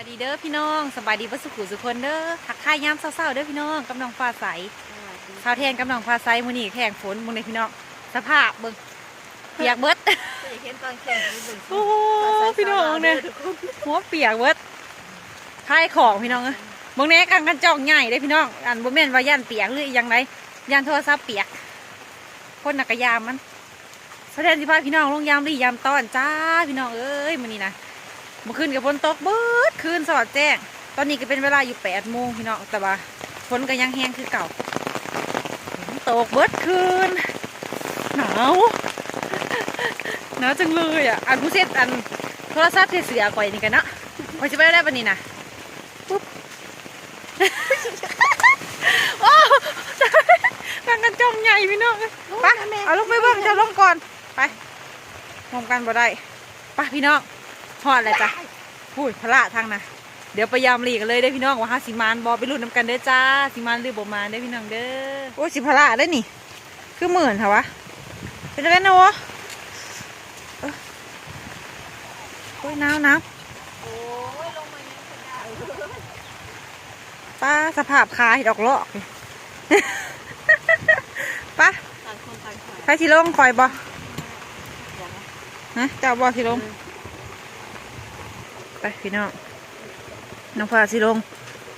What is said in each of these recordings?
ດີເດີພີ່ນ້ອງ ສະບາຍດີເບິດສູ່ຜູ້ສູ່ຄົນເດີ. ທັກທາຍຍາມເຊົ້າໆເດີພີ່ນ້ອງ ກັບນ້ອງຟ້າໃສ. ສະຫວັດດີ ສາວແທນກັບນ້ອງຟ້າໃສ ມື້ນີ້ແຂ່ງຝົນ ເບິ່ງເດີພີ່ນ້ອງ ສະພາບເບິ່ງ ປຽກເບິດ. ຢາກເຫັນຕອນແຂ່ງຢູ່ເບິ່ງ ໂອ້ ພີ່ນ້ອງເອີຍ ຫົວປຽກເບິດ. ຂາຍຂອງພີ່ນ້ອງເອີຍ ເບິ່ງແດ່ ກາງຄັນຈອງໃຫຍ່ເດ້ພີ່ນ້ອງ. ອັນ ບໍ່ແມ່ນວ່າຢ້ານປຽກ ຫຼືອີ່ຫຍັງໃດ ຢ້ານໂທລະສັບປຽກ. ຄົນນະກະຢາມມັນ ສາວແທນຊິພາພີ່ນ້ອງລົງຢາມລີ້ຢາມຕ້ອນຈ້າ ພີ່ນ້ອງເອີຍ. ມື້ນີ້ນະ ເມື່ອຄືນກໍຝົນຕົກເບິດຄືນສອດແຈ້ງ. ຕອນນີ້ກໍເປັນເວລາຢູ່ແປດໂມງພີ່ນ້ອງ ແຕ່ວ່າຝົນກໍຍັງແຮງຄືເກົ່າ ຕົກເບິດຄືນ. ໜາວ ໜາວຈັງເລີຍອະ. ອັນ ຜູ້ເຊັດ ອັນ ໂທລະສັບໃສ່ເສື້ອຂ້ອຍນີ້ກະເນາະ ຂ້ອຍຊິໄປໄດ້ບັດນີ້ນະ. ປຸບ ໂອ້ ກາງຄັນຈອງໃຫຍ່ພີ່ນ້ອງ. ໄປ ເອົາລົງໄປເບິ່ງ ເຈົ້າລົງກ່ອນ ໄປ ຮ່ວມກັນບໍ່ໄດ້. ໄປພີ່ນ້ອງ ຮອດແລ້ວຈ້ະ. ພຸ້ນ ພະລະທາງນະ. ດຽວໄປຢາມລີ້ກັນເລີຍເດີພີ່ນ້ອງ ວ່າເຮົາຊິໝານບໍ່ ໄປລຸ້ນນຳກັນເດີຈ້າ ຊິໝານຫຼືບໍ່ໝານເດີພີ່ນ້ອງເດີ. ໂອ້ ຊິພະລະໄດ໋ນີ້ ຄືມື່ນແທ້ວະ ເປັນຈັ່ງໃດໜູ? ເອີ ໂອ້ຍ ໜາວ ໜາວ. ໂອ້ຍ ລົງມາຍັງບໍ່ໄດ້ ປ້າ ສະພາບຂາເຮັດອອກລອກ. ໄປ ຕ່າງຄົນຕ່າງໄປ ໃຜຊິລົງ ຂ້ອຍບໍ່? ຮະ ເຈົ້າບໍ່ຊິລົງ? ເອີ ໄປພີ່ນ້ອງ ນ້ອງຟ້າຊິລົງ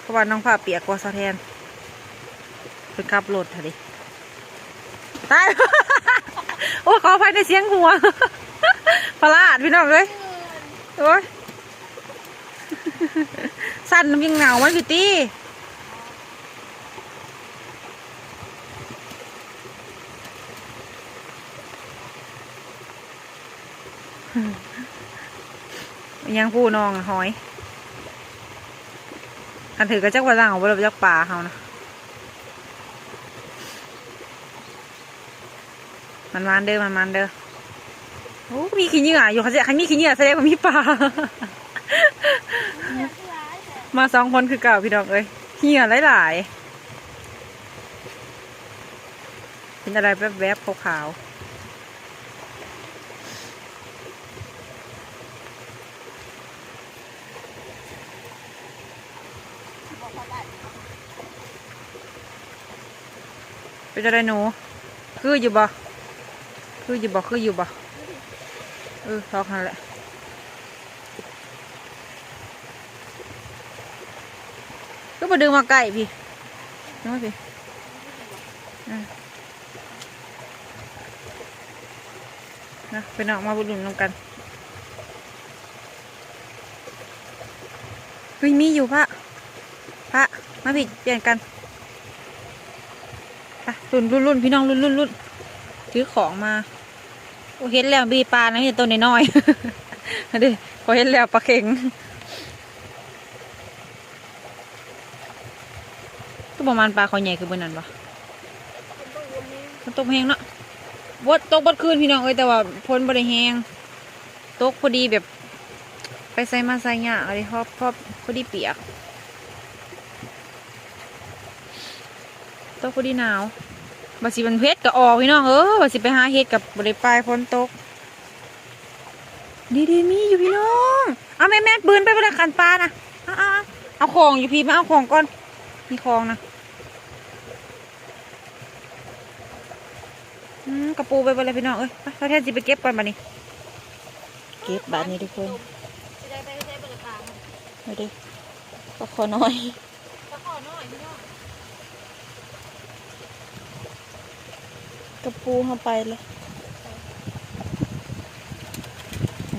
ເພາະວ່ານ້ອງຟ້າປຽກກວ່າສາວແທນ. ເພິ່ນຂັບລົດຫັ້ນເດ ຕາຍ ໂອ້ຍ ຂໍອະໄພໃນສຽງຫົວ ພະລາດພີ່ນ້ອງເອີຍ. ໂອ້ຍ ສັ່ນນຳຍັງໜາວມັນຢູ່ຕິ. ຍັງຜູ້ນ້ອງຫອຍ ຄັນຖືກກໍຈັກວ່າເຮົາບໍ່ໄດ້ຈັກປາເຮົານະ. ໝານໆເດີ ໝານໆເດີ. ໂອ້ ມີຂີ້ເຫຍື້ອຢູ່ ຄັນ ຄັນມີຂີ້ເຫຍື້ອສະແດງວ່າມີປາ. ມາສອງຄົນຄືເກົ່າພີ່ນ້ອງເອີຍ ເຫຍື້ອຫຼາຍໆ. ເຫັນອະໄລແວບໆຂາວໆ. ເປັນຈັ່ງໃດໜູ? ຄືຢູ່ບໍ່? ຄືຢູ່ບໍ່? ຄືຢູ່ບໍ່? ເອີ ຊອກຫັ້ນແຫຼະ. ຄືບໍ່ດຶງມາໃກ້ພີ້? ດຶງມາພີ້. ເອີ ນະ ພີ່ນ້ອງ ມາອຸດໜູນນຳກັນ. ເຮີ້ຍ ມີຢູ່ ພະ ພະ ມາພີ້ ປ່ຽນກັນ. ໄປ ລຸ້ນ ລຸ້ນ ລຸ້ນ ພີ່ນ້ອງ ລຸ້ນ ລຸ້ນ ລຸ້ນ ຖືຂອງມາ. ໂອ້ ເຫັນແລ້ວ ບີປານະ ມີແຕ່ໂຕນ້ອຍໆ ເດ້. ພໍເຫັນແລ້ວ ປາເຂັງ. ຄືບໍ່ມານປາຄໍໃຫຍ່ຄືມື້ນັ້ນວະ? ຝົນຕົກແຮງເນາະ ຕົກເບິດຄືນພີ່ນ້ອງເອີຍ ແຕ່ວ່າຝົນບໍ່ໄດ້ແຮງ ຕົກພໍດີແບບ ໄປໃສມາໃສຍາກເລີຍ ພໍ ພໍ ພໍດີປຽກ ຕົກພໍດີໜາວ. ວ່າຊິມັນເຫັດກໍອອກພີ່ນ້ອງເອີຍ ວ່າຊິໄປຫາເຫັດກໍບໍ່ໄດ້ໄປ ຝົນຕົກ. ດີໆ ມີຢູ່ພີ່ນ້ອງ. ເອົາແມ່ນໆ ປືນໄປບໍ່ໄດ້ຄັນປານະ. ເອົາໆໆ ເອົາຂອງຢູ່ພີ້ ມາເອົາຂອງກ່ອນ ມີຂອງນະ. ອືມ ກະປູໄປເບິດແລ້ວພີ່ນ້ອງເອີຍ. ໄປ ສາວແທນຊິໄປເກັບກ່ອນບາດນີ້ ເກັບບາດນີ້ທຸກຄົນ. ຊິໄດ້ໄປໃຊ້ບໍ່ລະປາ? ເອົາເດ້ ປາຄໍນ້ອຍ. ປາຂໍນ້ອຍພີ່ນ້ອງ ກະປູເຮົາໄປແລ້ວ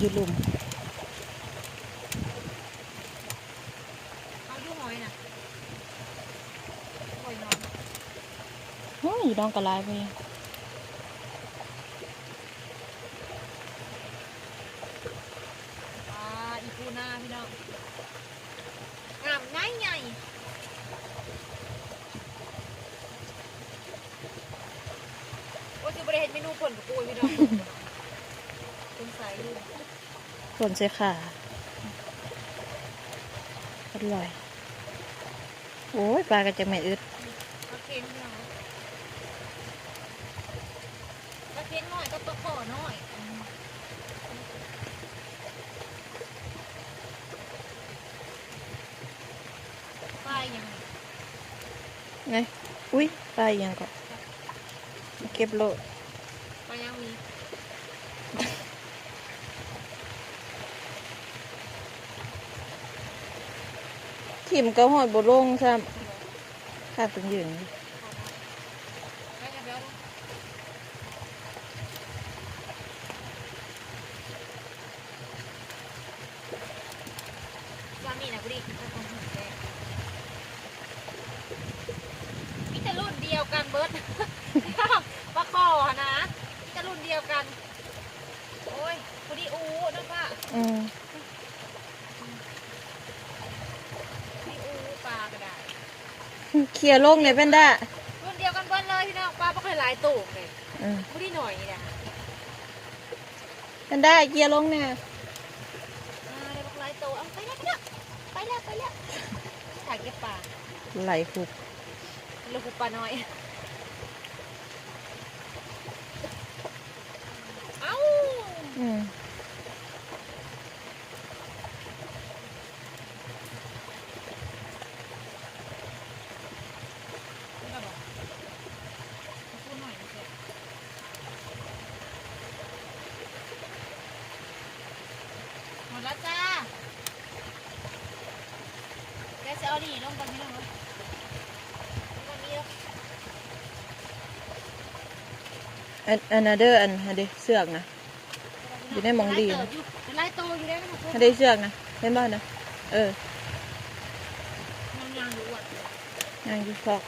ຢູ່ລຸ່ມ ເຮົາຢູ່ຫອຍນະ ຫອຍນ້ອຍ. ໂອ້ຍ ຢູ່ໜອງກະຫຼາຍເວີຍ ປາອີ່ປູນາພີ່ນ້ອງ. ງາມໃຫຍ່ໆ ໂອ້ຍ ຄືບໍ່ໄດ້ເຮັດເມນູປົ່ນກະປູພີ່ນ້ອງ ສົງໄສຢູ່ ປົ່ນໃສ່ຂ່າ ອະລ່ອຍ. ໂອ້ຍ ປາກະຈັກແມ່ນອຶດ ປາເຄັງພີ່ນ້ອງ ປາເຄັງນ້ອຍກັບປາຂໍນ້ອຍ. ນີ້ ອຸ້ຍ ປາອີ່ຫຍັງເກາະ ເກັບໂລດ ປາຫຍັງມີ ຖິ້ມກໍຮອດບໍ່ລົງຊ້ຳ ຂາດຕົງຢືນ. ຊາມີນະ ພໍດີ ມີແຕ່ລຸ້ນດຽວກັນເບິດ ປາຄໍ່ຫັ້ນນະ ມີແຕ່ລຸ້ນດຽວກັນ ໂອ້ຍ ພໍດີອູ້ເນາະປ້າ ອືມ ພໍດີອູ້ ປາກໍໄດ້ ເຄຍລົງແດ່ແພນດ້າ ລຸ້ນດຽວກັນເບິດເລີຍພີ່ນ້ອງ ປາບໍ່ຄ່ອຍຫຼາຍໂຕເລີຍ ອືມ ພໍດີໜ້ອຍນີ້ນະ. ແພນດ້າ ເຄຍລົງແດ່ ອ່າ ໄດ້ບັກຫຼາຍໂຕ ເອົາ ໄປແລ້ວ ໄປແລ້ວ ໄປແລ້ວ ໄປແລ້ວ ຖ່າຍເກັບປາ ໄຫຼຫຸບ ໄຫຼຫຸບປານ້ອຍ ເອົ້າ ອືມ. ໝົດແລ້ວຈ້າ ແລ້ວຊິເອົານີ້ລົງກ່ອນພີ່ນ້ອງເອີຍ ອັນ ອັນນັ້ນເດີ ອັນຫັ້ນເດ ເຊືອກນະ ຢູ່ໃນໝ່ອງດີນະ ຫຼາຍໂຕຢູ່ເດ້ ຫັ້ນເດເຊືອກນະ ເຫັນບໍ່ຫັ້ນນະ ເອີ ຍ່າງຢູ່ຊອກ.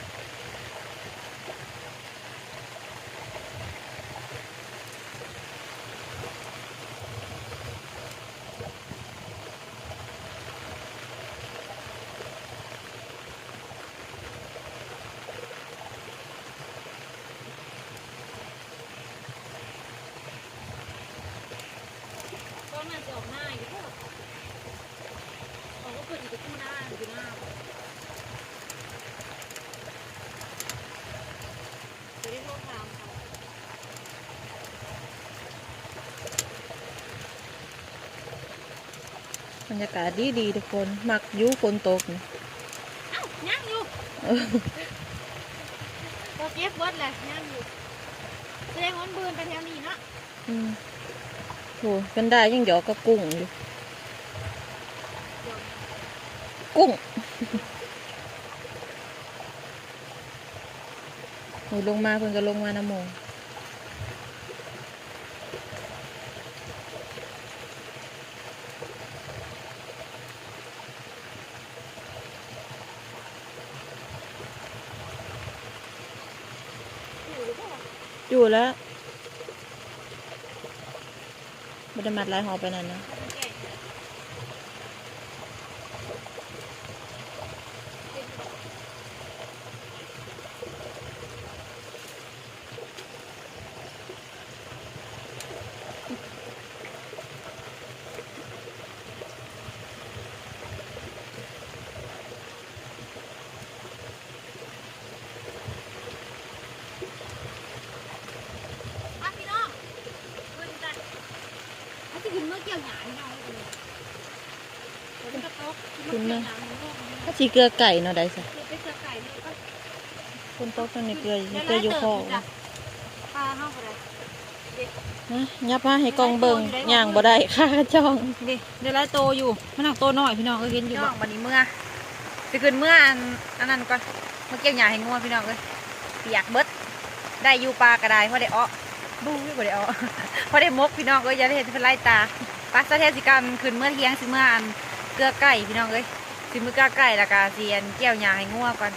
ຕອນນັ້ນຊິອອກໜ້າຢູ່ເດີ ອອກມາເພິ່ນຊິໄປກູ້ໜ້າຢູ່ໜ້າ ຊິໄດ້ໂທຖາມເຂົາ. ບັນຍາກາດດີໆ ທຸກຄົນ ມັກຢູ່ຝົນຕົກນີ້ ອ້າວ ຍັງຢູ່ ເອີ ບໍ່ເກັບເບິດແຫຼະ ຍັງຢູ່ ສະແດງວ່າມັນບືນໄປແຖວນີ້ເນາະ ອືມ ໂອ້ ເພິ່ນໄດ້ຍັງຢອກກັບກຸ້ງຢູ່ ກຸ້ງ ໂອ້ ລົງມາເພິ່ນກໍລົງມານຳໝູ່. ຢູ່ແລ້ວ ບໍ່ໄດ້ມັດຫຼາຍຫໍ່ປານນັ້ນນະ. ມາພີ່ນ້ອງ ເບິ່ງກັນ ເຮົາຊິຂຶ້ນເມືອກ່ຽວຫຍ້າພີ່ນ້ອງເອີຍ ຝົນກໍຕົກ ຂຶ້ນເມືອ ຖ້າຊິເກືອໄກ່ເນາະ ໄດ້ຊະ ຄືໄປເກືອໄກ່ນີ້ກໍ ຝົນຕົກຈັ່ງນີ້ເກືອ ເກືອຢູ່ຄໍ ປາເຮົາກໍໄດ້ ຫະ ຫຍັບມາໃຫ້ກ້ອງເບິ່ງ ຍ່າງບໍ່ໄດ້ ຂາກະຈອງ ເດ້ ໄດ້ຫຼາຍໂຕຢູ່ ມັນຫາກໂຕນ້ອຍພີ່ນ້ອງເອີຍ ເຫັນຢູ່ບໍ່ ບັດນີ້ເມືອ ຊິຂຶ້ນເມືອອັນ ອັນນັ້ນກ່ອນ ເມືອກ່ຽວຫຍ້າໃຫ້ງົວພີ່ນ້ອງເອີຍ ປຽກເບິດ ໄດ້ຢູ່ ປາກໍໄດ້ ພໍໄດ້ເອາະ ບູ້ຍ ບໍ່ໄດ້ເອາະ ພໍໄດ້ໝົກພີ່ນ້ອງເອີຍ ຢ່າໄດ້ເຮັດໃຫ້ເພິ່ນລາຍຕາ ປາ ສາວແທນຊິກຳຂຶ້ນເມືອຖຽງ ຊິເມືອອັນເກືອໄກ່ພີ່ນ້ອງເອີຍ ຊິເມືອເກືອໄກ່ ແລ້ວກໍຊິອັນກ່ຽວຫຍ້າໃຫ້ງົວກ່ອນ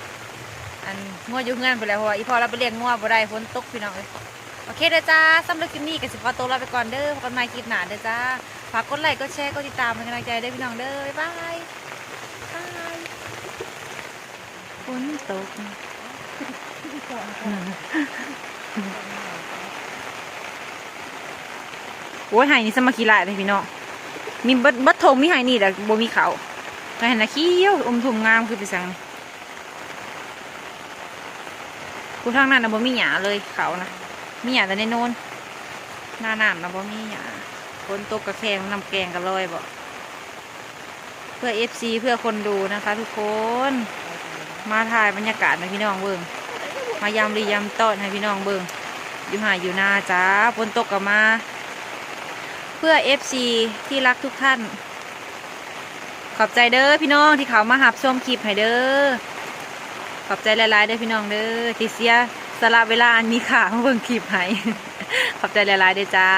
ອັນງົວຢູ່ເຮືອນພຸ້ນແຫຼະ ເພາະວ່າອີ່ພໍ່ລາວໄປລ້ຽງງົວບໍ່ໄດ້ ຝົນຕົກພີ່ນ້ອງເອີຍ. ໂອເຄເດີຈ້າ ສຳລັບຄລິບນີ້ກໍຊິຂໍຕົວລາໄປກ່ອນເດີ ພົບກັນໃໝ່ຄລິບໜ້າເດີຈ້າ ຝາກກົດໄລ ກົດແຊ ກົດຕິດຕາມເປັນກຳລັງໃຈເດີພີ່ນ້ອງເດີ ບາຍບາຍ ບາຍບາຍ ຝົນຕົກ ໂອ້ຍ ໄຮ່ນີ້ສາມັກຄີຫຼາຍເດ້ພີ່ນ້ອງ ມີເບິດ ເບິດທົ່ງ ມີໄຮ່ນີ້ແຫຼະບໍ່ມີເຂົ້າ ໄຮ່ຫັ້ນນະຂຽວອຸ້ມທຸ່ມງາມ ຄືໄປສັງ ຜູ້ທາງນັ້ນນະບໍ່ມີຫຍ້າເລີຍ ເຂົ້ານະ ມີຫຍ້າແຕ່ໃນໂນນ ໜ້ານ້ຳນະບໍ່ມີຫຍ້າ ຝົນຕົກກະແຄງ ນ້ຳແກງກະລອຍບໍ ເພື່ອເອັຟຊີ ເພື່ອຄົນດູນະຄະທຸກຄົນ. ມາຖ່າຍບັນຍາກາດໃຫ້ພີ່ນ້ອງເບິ່ງ ມາຢາມລີຢາມຕ້ອນໃຫ້ພີ່ນ້ອງເບິ່ງ ຢູ່ໄຮ່ຢູ່ນາຈ້າ ຝົນຕົກກໍມາ ເພື່ອເອັຟຊີທີ່ລັກທຸກທ່ານ ຂອບໃຈເດີພີ່ນ້ອງທີ່ເຂົ້າມາຮັບຊົມຄລິບໃຫ້ເດີ ຂອບໃຈຫຼາຍໆເດີພີ່ນ້ອງເດີ ທີ່ເສຍສະຫຼະເວລາອັນມີຄ່າມາເບິ່ງຄລິບໃຫ້ ຂອບໃຈຫຼາຍໆເດີຈ້າ.